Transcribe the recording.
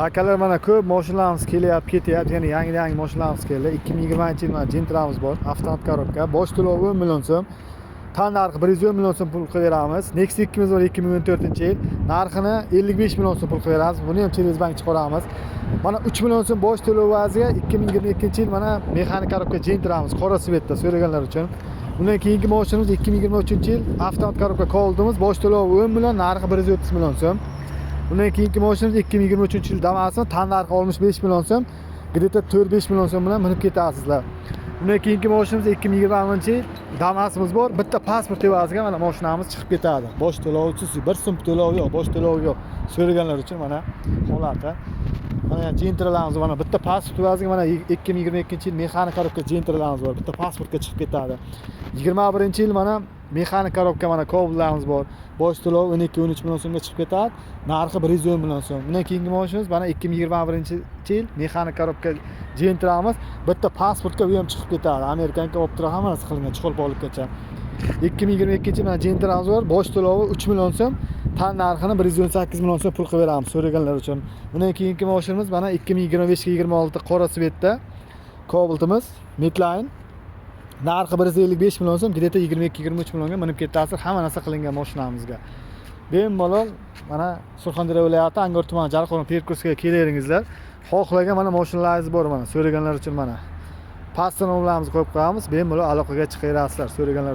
Akalar, mana ko'p mashinalarimiz kelyapti, ketyapti. Yana yangi yangi mashinalarimiz keldi. 2020 yil mana Gentramiz bor, avtomat коробка, bosh to'lovi 10 million so'm. Tan narxi 110 million so'm pul qilib beramiz. Nexia 2 bor, 2014 yil. Narxini 55 million so'm pul qilib beramiz. Buni ham через bank chiqaramiz. Mana 3 million so'm bosh to'lov evaziga 2022 yil mana mexanik коробка Gentramiz, qora цвет da, so'raganlar uchun. Undan keyingi mashinamiz 2023 yil avtomat коробка Cobaltimiz, bosh to'lovi 10 million, narxi 130 million so'm. Undan keyingi mashinamiz 2023 yil Damas'ni, tan narxi 65 million so'm, где-то 4-5 million so'm bilan minib ketasizlar. Undan keyingi mashinamiz 2021 yil Damas'imiz bor. Bitta pasport evaziga mana mashinamiz chiqib ketadi. Bosh to'lovsiz, 1 so'm to'lov yo'q, bosh to'lov yo'q. So'raganlar uchun mana holati. Mana Gentralarimiz, mana bitta pasport evaziga mana 2022 yil mexanik коробка Gentralarimiz bor. Bitta pasportga chiqib ketadi. 21 yil mana mexanik коробка mana Cobaltlarimiz bor. Bosh to'lov 12-13 million so'mga chiqib ketadi. Narxi 110 million so'm. Undan keyingi mashinamiz mana 2021 yil mexanik коробка Gentramiz, bitta pasportga u ham chiqib ketadi. Американка olib turadi, hammasi qilingan, чехол olibgacha. 2022 mana Gentramiz bor, bosh to'lovi 3 million so'm, tan narxini 118 million so'm pul qilib beramiz so'raganlar uchun. Undan keyingi mashinamiz mana 2025 ga 26 qora цвет da Cobaltimiz, Midline. Narxi 155 million so'm, где-то 22-23 millionga minib ketasiz, hamma narsa qilingan mashinamizga. Bemalol mana Surxondaryo viloyati, Angor tumani, Jarqo'rg'on перекрёстка ga kelaveringizlar. Xohlagan mana mashinalaringiz bor, mana so'raganlar uchun mana pastda nomerlarimizni qo'yib qo'yamiz. Bemalol aloqaga chiqaverasizlar so'raganlar.